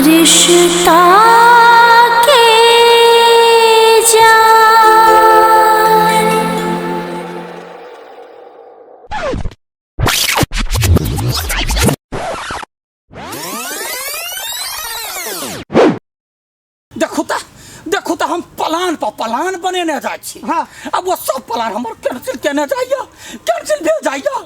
रिश्ता के जान। देखू तऽ, देखू तऽ, हम प्लान पर प्लान बनेने जाइ छी। हाँ। अब वो सब प्लान हमर कैंसिल केने जाइया, कैंसिल भेल जाइया।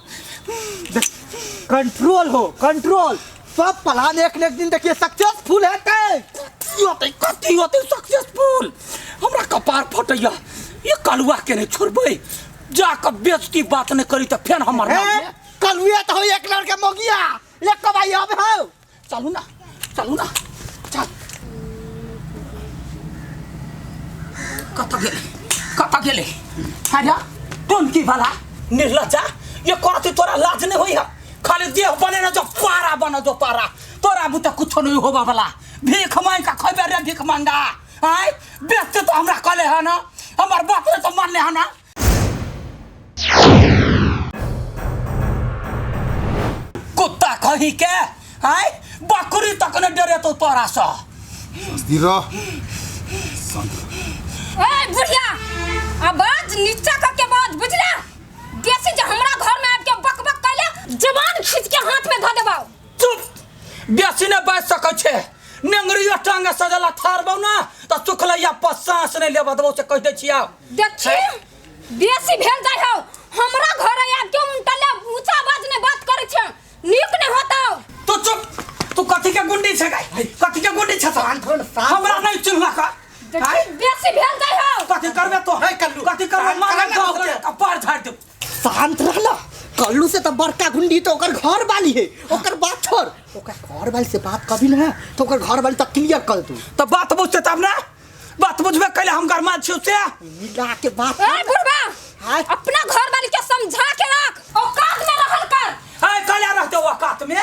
कंट्रोल हो, कंट्रोल। सब प्लान एक न एक दिन देखिए सक्सेसफुल हेतै। कथी होतै, कथी होतै सक्सेसफुल? हमरा कपार फटैया। ये कलुआ के नहीं छोड़बै, जाकऽ बेइज्जती बात नहीं करी तऽ फेर हमर नाम हे, ले। कलुए तो हो एक लड़के मोगिया एक को भाई अब हो। चलू ना, चलू ना, चल। कतऽ गेलै, कतऽ गेलै? अरे टोनकी वाला निर्लज्जा, ये करती तोरा लाज नहीं होइया? खाली देह बने ना जो पारा बना जो पारा, तोरा बुते कुछो नहीं होबा वाला। भीख मांग का खैबे रे भीख मांगा। आय बेचते तो हमरा कहले है ना, हमर बाप ने तो मानले है ना। कुत्ता कहीं के, आय बकरी तक ने डरे तो तोरा से। स्थिर रह, शांत रह। ए बुढ़िया, आवाज नीचा करके बात बुझला। बेसी जे हमरा घर में आबि के बक बक कैले, जवान खींच के हाथ में धऽ देबौ। चुप, बेसी ने बाजि सकै छै। नेंगरियो टांगे सजला थारबौ ना तऽ सुखलैया पर सांस नहि लेबऽ देबौ, से कहि दै छियौ। देखी बेसी भेल जाइ हौ, हमरा घर आबि के उनटले ऊंचा आवाज में बात करै छै, नीक नहि होतौ। तू चुप, तू कथी के गुंडी छै गाय? कथी के गुंडी छै? शांत हो ना, शांत हो। हमरा नहीं चिन्हला का। देखी बेसी भेल जाइ हौ। कथी करबे तो? हे कल्लू, कथी करबे? शांत मारे करऽ ना दस ओके। कपार झाड़ि देब। शांत रहला। कल्लू से तो बड़का गुंडी तो ओकर घर वाली है, ओकर बात छोड़। ओकर घर वाली से बात कभी ना तो ओकर घर वाली तक क्लियर कर तू। तो बात बुझते तब ना, बात बुझबे कैले हम गरमा छियौ से। मिला के बात। ए बुढ़बा, हाँ? अपना घर वाली के समझा के रख, औकात में रहल कर। ए कैले रहते औकात में,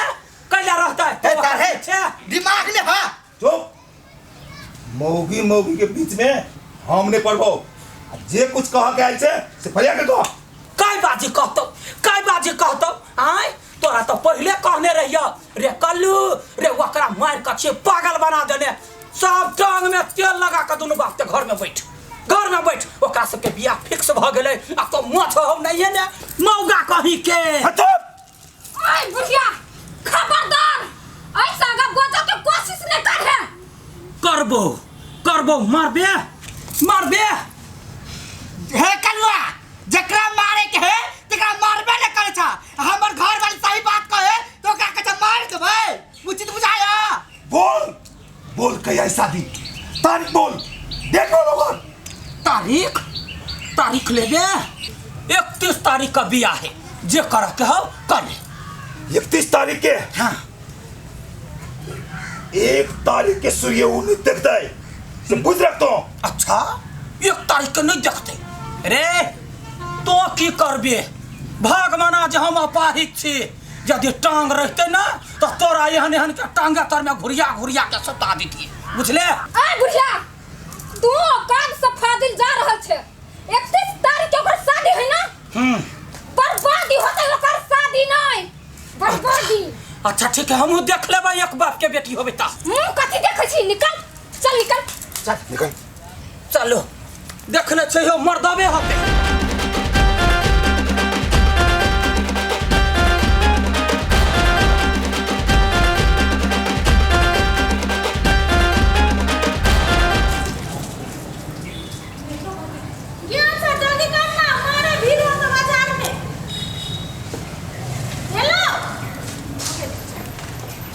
कैले रहते? ए, तार है। छे। दिमाग में हाँ। चुप। मौगी मौगी के बीच में हम नहीं पड़बो। आ जे कुछ कह के आयल छे से फरिया के कह। काय बाजी कहतौ, काय बाजी कहतौ? आय तोरा तो पहले कहने रहियो रे कल्लू रे, ओकरा मार के छियै पागल बना देने। सब टांग में तेल लगा के दुनू बाप के घर में बैठ, घर में बैठ। ओकरा सबके बियाह फिक्स भ गेलै, आ तो माछ हो नहीं ने मौगा कहीं के। हट चुप। आय बुढ़िया खबरदार, ऐसा अगर गोजा के कोशिश नहीं कर है। करबो, करबो, मारबे, मारबे। हे कलुआ, जकरा मारे के है तकरा मारबे न करे छा। हमर घर वाली सही बात कहे तो ओकरा कहे छा मार देबै। उचित बुझाया। बोल बोल कहिया शादी, तारीख बोल, डेट बोल ओकर। तारीख, तारीख लेबे? 31 तारीख का बियाह है, जे कर के हो कर ले। 31 तारीख के? हाँ। 1 तारीख के सूर्य ऊ नहीं देखते, से बुझ रख तो। अच्छा, 1 तारीख के नहीं देखते रे, तो की करबे? भगवान जे हम अपाहिज छी, यदि टांग रहते ना तो तोरा एहन एहन के टांगा तर में घुरिया घुरिया के सता देती, बुझले? ए बुढ़िया, तू औकात से फाजिल जा रहल छे। 31 तारीख के ओकर शादी है ना? बर्बादी होते ओकर शादी नहीं, बर्बादी। अच्छा ठीक है, हमहूँ देख लेबै एक बाप के बेटी होबे ता। मुँह कथी देखै छी? निकल, चल निकल। चल निकल। चलो देखने चाहिए मर्दबे होते। ज्ञान सर जल्दी कर ना, हमारे भीड़ होता बाजार में। हेलो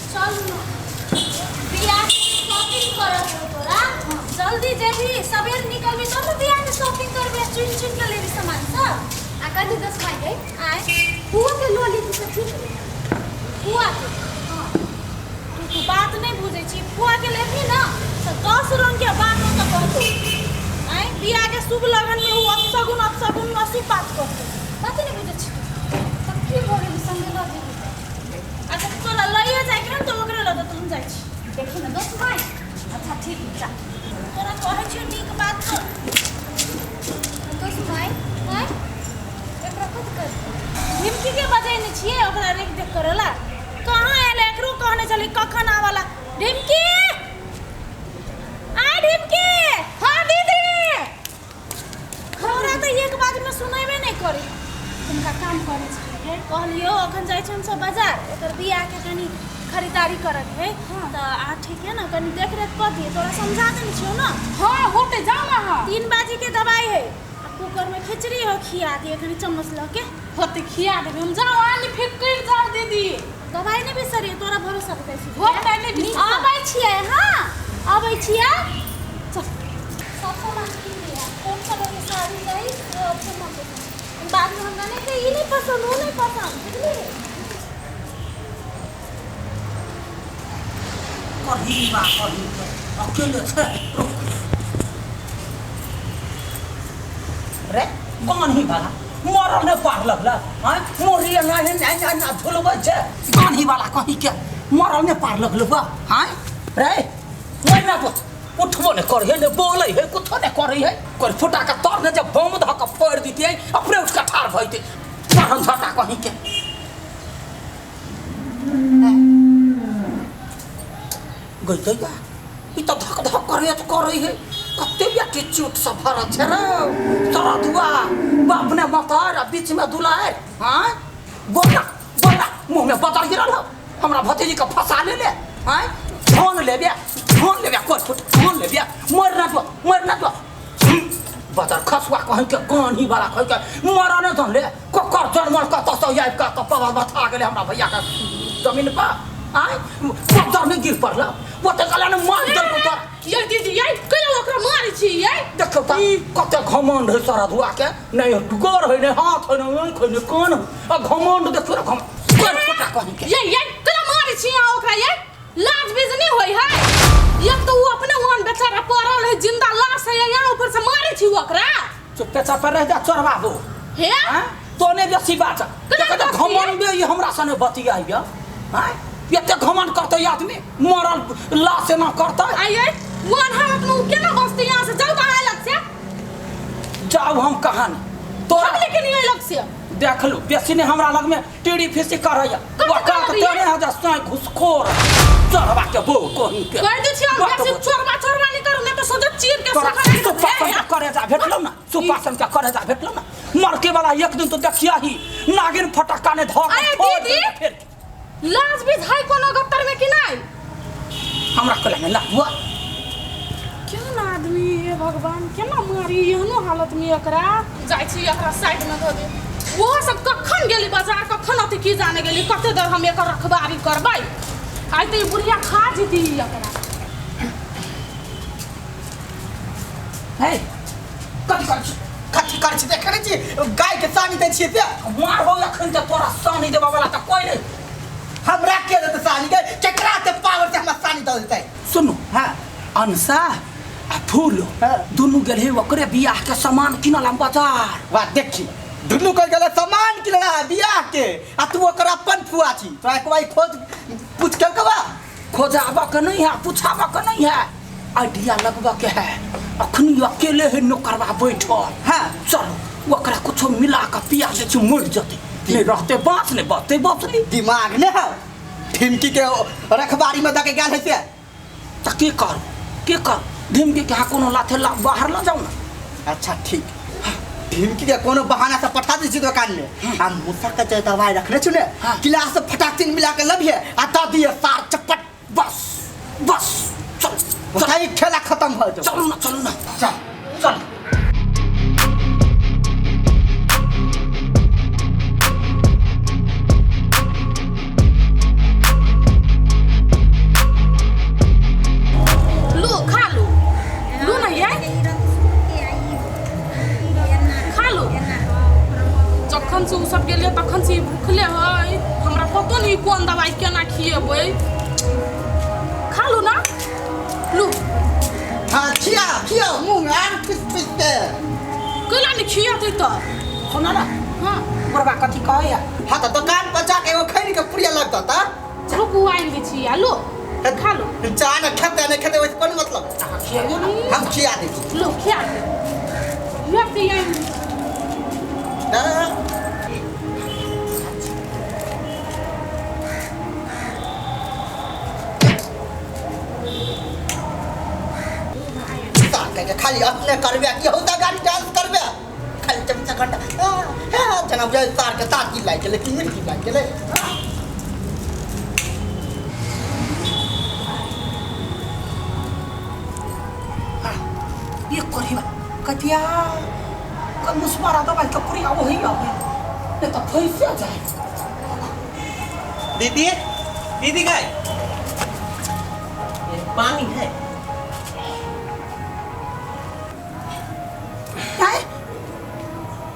चल ना, बियाह के शॉपिंग करत हो तोरा। जल्दी जेबी, सबेर निकलबी तब न बियाह के शॉपिंग करबी, चुन चुन के लेबी सामान सब। आ कथी दस पाई गई? आय फुआ के लो ली तो ठीक है। फुआ के? हाँ। तू बात नहीं बुझै छी, फुआ के लेबी ना तो 10 रंग के बात हो तो कहतो। आय बियाह के शुभ लगन में उ अपशगुन अपशगुन अशुभ बात कहतो। बात नहीं बुझै छी तू। तब की भऽ गेल संगे लऽ जेबी तऽ? अच्छा तोरा लइए जाइके रहौ तऽ ओकरे लऽ जेतौ, हम जाइ छी। देखी ना दोस्त भाई। अच्छा ठीक है, चल। तोरा कहै छियौ नीक बात तो। दोस्त भाई, आँय? एकरा कथी करतै? ढिमकी के बजेने छियै ओकरा रेख देख करला। कहाँ आयल? एकरो कहने छली कखन आबला। ढिमकी! हमसब बाजार एकर बियाहके कनि खरीदारी करके है तऽ अहाँ ठीक है ना कनि देख रेख कऽ दियै तोरा समझा देने छियौ ना। हाँ होते जाओ ना। हाँ 3 बाजी के दवाई है आ कुकर में खिचड़ी हो खिया दिए कनि चम्मच लऽ के। होते खिया देबै हम जाओ आनी फिकर जाओ दीदी। दवाई नहि बिसरियै तोरा भरोसा पर जाइ छी। होते नहि बिसर। आबै छियै। हाँ आबै छियै। चल सब सामान कीन लिअ कोन कलर के साड़ी चाही से ऑप्शन हम पसंद बाद में हमरा नहीं ई नहीं पसंद वो नहीं पसंद बुझलियै। करही बा करही अकेले छै रे कौन ही वाला मरल ने पार लगल हैं मोरी ना ना ना ना झुलबै छै कौन ही वाला कहीं के मरल ने पार लगल बा हैं रे मरना तो उठबो ने करे ने बोलै है कुछो ने करे है कर फुटा के तर ने जब बम धऽ के फोड़ि दितियै अपने उठ के ठाढ़ भइतै मरल झटा कहीं के गई गई बा ई तो धक धक करे तो करे है कते बेटी चोट सब भरल छै रे तोरा दुआ बाप ने मतार आ बीच में दुलार हाँ बोला बोला मुंह में बदल गिरल हो हमरा भतीजी के फंसा ले ले हाँ धन लेबे कोई फुट धन लेबे मर ना दो मर ना दो बदर खसुआ कहीं के कान ही वाला कहीं के मरा ने धन ले ककर जनमल कतऽ से आबि कऽ तऽ पवन बथा गेलै हमरा भैया के जमीन पर आय बदर नहि गिर पड़ल ओते गला ने मार देलकौ तोरा। ये दीदी ये केना ओकरा मारै छी ये देखौ तऽ कते घमंड है सारा धुआ के नहीं गोर है नहीं हाथ है नहीं आँख है नहीं कान है आ घमंड देखियौ ने घमंड फुटा कहीं के ये ये केना मारै छी अहाँ ओकरा ये लाज बीज नहीं होय है। एक तो वो अपने ओहन बेचारा पड़ल है जिंदा लाश है यहाँ ऊपर से मारै छी ओकरा। चुपे चाप रह जा चोर बाबू हे तो ने बेसी बात देखै तऽ घमंड ये हमरा सने बतियाइया आँय एते घमंड करतै आदमी मरल लाश एना करतै। आइए वन हालत में उ केना बसतै यहाँ से जाउ तऽ अलग से जाउ हम कहाँ तोरा लेकिन नहीं अलग से देख लो बेसी ने हमरा लग में टीड़ी फीसी करैया ओकरा तऽ तोरे हजार साई घुसखोर चोरबा के बो कहीं के कह दै छी हम बेसी चोरबा चोरबा नहीं करू नहीं तो सोझे चीर के तोरा सुखा सुपासन के करे जा भेटलौ ना सुपासन के करे जा भेटलौ ना मरके वाला एक दिन तो देखिया ही नागिन फटक्का ने धर अरे दीदी फेर लाज भी है कोनो गत्तर में कि नहीं हमरा कहले ने लाज हुआ क्यों ना आदमी हे भगवान केना मारी एहनो हालत में एकरा जाइ छी एकरा साइड में धऽ दे। वो सब कखन गेली बाजार कखन अथी की जाने गेली कते देर हम एकर रखबारी करबै आइ तऽ ई बुढ़िया खा जेती एकरा। हे कथी करै छी कथी करै छी देखै नै छी गाय के सानी दै छियै से मारबौ एखन तऽ तोरा सानी देबऽ वाला तऽ कोइ नहि हमरा के देतै सानी के केकरा से पावर से हमरा सानी दऽ देतै। सुनू हाँ अनसा आ फूल हाँ। दुनू गेल ओकरे बियाह के सामान किनल हम बाजार। वाह देखी दुनू कह गेलै सामान किनला बियाह के आ तू ओकर अपन फुआ छी तोरा एक बार खोज पूछ के कबा खोजाबऽ के नहीं है पूछाबऽ के नहीं है आइडिया लगबऽ के है अखनी अकेले है नौकरवा बैठल। हाँ चलो ओकरा कुछो मिला के पिया दै छी मरि जेतै नहीं रहते बाँस नहीं बचते बचली दिमाग ने है ढिमकी के रखबारी में दके गेल है से तऽ की करू की करू ढिमकी के यहाँ कोनो लाथे ला बाहर लऽ जाउ ना। अच्छा ठीक ढिमकी के कोनो बहाना से पठा दै छी दुकान में आ मूसा के जे दवाई रखने छु ने गिलास से फटाक से मिला के लबिए आ दऽ दिए सार चपट बस बस चल बताई खेला खत्म हो जाओ। चलू ना चलू ना चल चल लो खा लो लो ना ये खा लो। जखन से उ सब गेलै तखन से ई भूखले है हमरा पतो नहीं कोन दवाई केना खिएबै। खा लो ना लो। हाँ खिया खिया मुंह में आर पिस पिस के कैला नहीं खियतै तऽ सुन ना हाँ बुढ़बा कथी कहैया। हाँ तो दुकान पर जाके एगो खैनी के पुड़िया लगता ता रुकू आनि दै छी आ लो खा लो। जा न खेते नहीं खेते वैसे कोन मतलब अहाँ खियाइयो ना हम खिया दै छी लो खिया दे ये आनि ना के खाली अपने करबे कि होता गाड़ी डांस करबे खाली चमचा घंटा हां जना बुझाय तार के तार की लागि गेलै कि मिर्ची लागि गेलै। ये करिबा कतिया कल मुसमारा दवाई के पुरिया वही आवे नहीं तो फैसे जाए। दीदी दीदी गए पानी है आए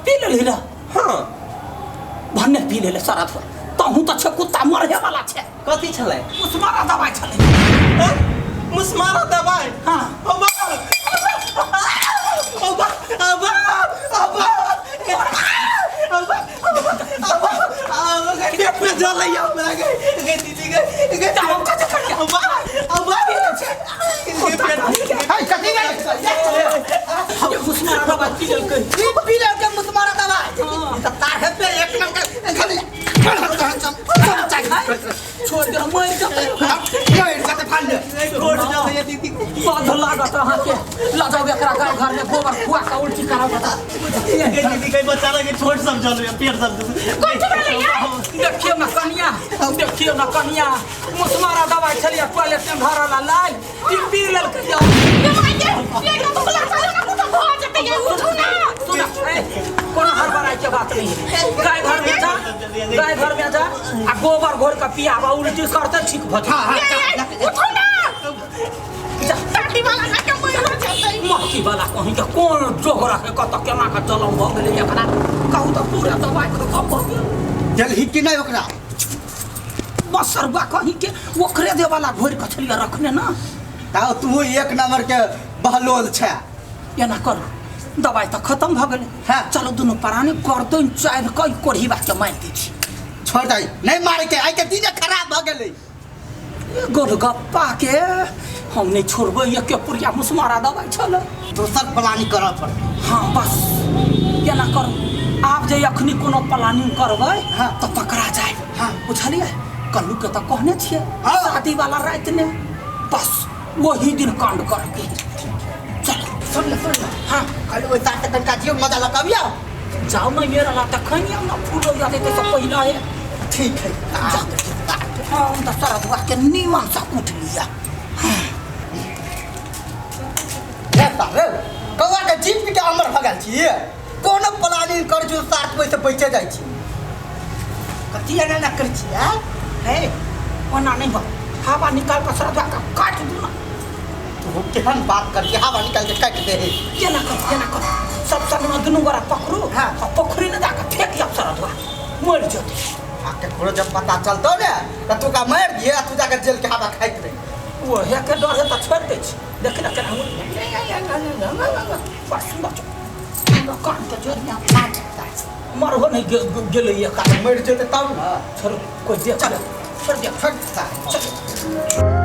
पी ले रे। हाँ भन्ने पी ले सारा थोड़ा तहु त छे कुत्ता मरे वाला छे। कथी छलै? मुसमारा दवाई छलै। मुसमारा दवाई? हाँ। ओ बा ओ बा ओ बा ओ बा ओ बा ओ गए पे जलैया हमरा गए गए दीदी गए गए जाओ कथी कर ओ बा ओ बा हाय कथी गए ये मुसमारा दवाई पी लेलकै। पी लेलकै मुसमारा दवाई त तार पे एक नंबर खाली छोड़ दे मर जतै मर जतै फाल दे छोड़ जाओ ये दीदी बाध लागत अहाँ के ल जाओ एकरा गाँव घर में गोबर खुआ के उल्टी कराओ बता। ये दीदी कहीं बच्चा लगे छोड़ समझल पेड़ समझल कथी भेलै यार? देखियो ना कनिया, देखियो ना कनिया मुसमारा दवाई छलिया टॉयलेट में भरल लाल ई पी लेलकै। ये माय गे ये तो बुला चलो ना कुछ भ जेतै ये उठू ना। सुना कोनो हड़बड़ाई के बात नहीं है। गाय घर में जा, गाय घर में जा आ गोबर घोर के पियाबा उल्टी करते ठीक भ जा। उठू ना टाटी वाला ना के मर जेतै। मक्की वाला कहीं के कोन जोग रखे कत केना के चलम भ गेलै एकरा कहू त पूरा दवाई खत्म भ गेल। जलही कि नहीं ओकरा बसरबा कहीं के ओकरे दे वाला घोर के छलिया रखने ना ताऊ तू एक नंबर के बहलोल छे। एना करू दवाई त खत्म भ गेलै। हाँ। चलो दुनू प्राणी गर्दन चाबि कऽ कोढ़ीबा के मारि दै छी। छोड़ दे नहीं मारे के आइ के दिन खराब भ गेलै। गोलगप्पा के हम नहीं छोड़बै एके पुरिया मुसमारा दवाई छलै। दोसर प्लानिंग करऽ पड़तै। हाँ बस एना करू आब जे अखनी कोनो प्लानिंग करबै हाँ। तऽ पकड़ा जाए। हाँ। बुझलियै कल्लू के तऽ कहने छियै हाँ। शादी वाला राति ने बस वही दिन कांड करके चलो। सुन ले सुन ले। हाँ कल ओहि साथ कनका जियो मजा लगाबिया जाओ ना मेरा ला तखन आउ ना फूलो जाते तो सब पहिला है। ठीक है हाँ तो सारा दुआ के नीमन सा कूट लिया। रे सारे कौआ के जीप के अमर भ गेल छी कोनो प्लानिंग कर जो साथ पैसे बचे जाइ छी कथी एना ना कर छी हैं है ओना नहीं बा हवा निकाल के सारा दुआ के काट दू ना। तू केहन बात कर के हवा निकाल के काट दे। केना कर केना कर सब संग में दुनू गोरा पकड़ू। हाँ। आ पोखरी में जाके फेंक जाओ सारा दुआ मर जतै। आ केकरो जब पता चलतो ने त तू का मार दिए आ तू जाके जेल के हवा खाइत रही। ओहे के डर है त छोड़ दै छी। देख ना केना बड़ सुंदर छौ कान के जोड़िया मरहो नहीं गेलै एक मर जेतै तब ना छोड़ कोई देख छोड़ दे छोड़ चल।